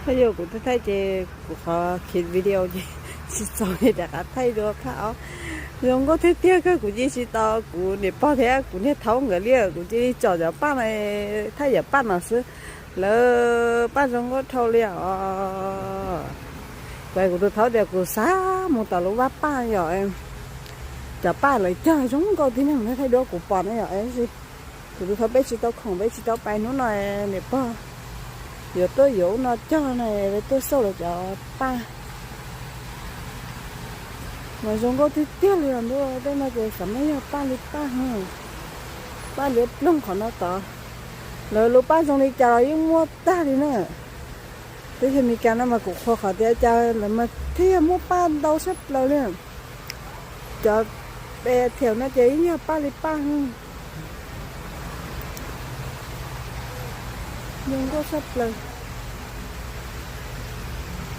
Yog kuv thaij thaij ces kuv qhov khiv video ces tsis txaus li, rov qab thaij dua phaj ob. Zoo nkauj tiag tiag kawg, kuv cia tsis tau kuv niam pog thiab kuv niag thaub nkawd li, kuv cia li tsom cov paj no, thaij cov paj no xwb. Lawv paj zoo nkauj dhau li os. Kuv, kuv tus thaub tias kuv xav mus tom lub vaj paj yom, cov paj lawv cog zoo nkauj tiag, nej thaij duab kuv pom na yom. Kuv tus thaub peb tsis tau khoom, peb tsis tau pais hnub no, niam pog yuav tuaj yuav ub no cog na, peb tuaj xauj lawv cov paj. Mas zoo nkauj tiag tiag li os ntuj, tej no ces xav mas yog paj li paj, paj liab ploog qhov no tod. Lawv lub paj zoo li cas los yeej muaj tag li na. Teb chaws Amelikas no mas kuv qhuas qhov tias cas lawv mas thiaj muaj paj ntau tshaj plaws li. Cov pes thiaum no ces yeej yog paj li paj. Zoo nkauj tshaj plaws.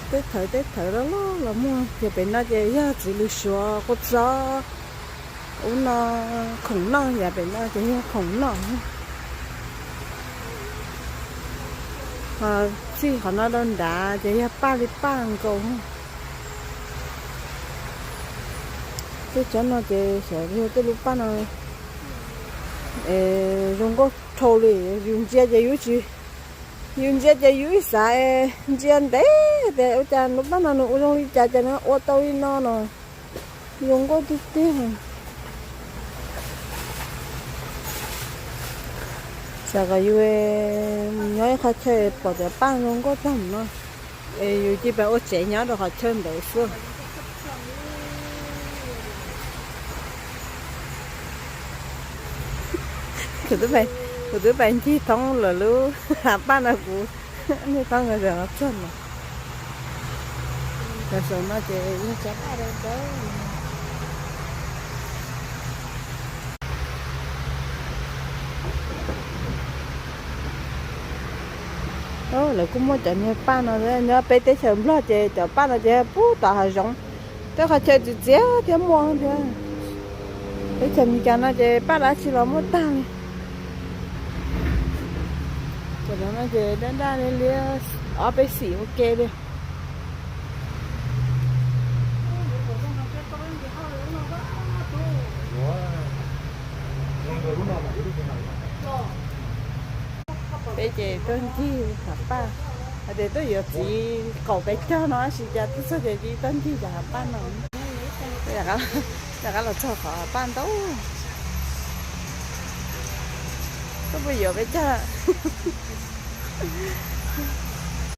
Teb thawv teb thawv loj loj los muaj, ces pem no ces yog txiv lws suav quaj txob. Ub no khoom noj, yav pem no ces yog khoom noj. Ho txij qhov no rau nrad ces yog paj li paj nkaus. Tej tsob no ces xyov yog tej lub paj no zoo nkauj dhau li, yus ntsia ces yus tsis, yus ntsia ces yus ib xav ntsia ntev tias ua cas lub paj no nws ua zoo li cas ces nws ua tau li no no. Zoo nkauj tiag tiag. Xav kom yus nyob ib qhov chaw pom cov paj zoo nkauj tag no, es yus cia li ua tsev nyob rau qhov chaw ntawd xwb. Kuv twb pais ncig thoob lawv lub hav paj no, kuv ncig thoob nkawd txog no. Cov saum no ces yog cov paj dawb dawb. Lawv kuj muaj cov niag paj no, nyob peb teb chaws Nplog ces cov paj no ces pub tom hav zoov, tej qhov chaw txias txias thiab muaj thiab. Teb chaws Amelikas no ces paj dab tsi los muaj tag li. Cov no ces daj daj liab liab, ob peb xim ua ke li. Peb ces tuaj ncig hav paj, hais tias tuaj yuav txiv qaum pes tsawg no tab sis cas tuaj txog ces cia li tuaj ncig cov hav paj no. Rov qab los txog qhov hav paj ntau, tuaj pub yuav pes tsawg.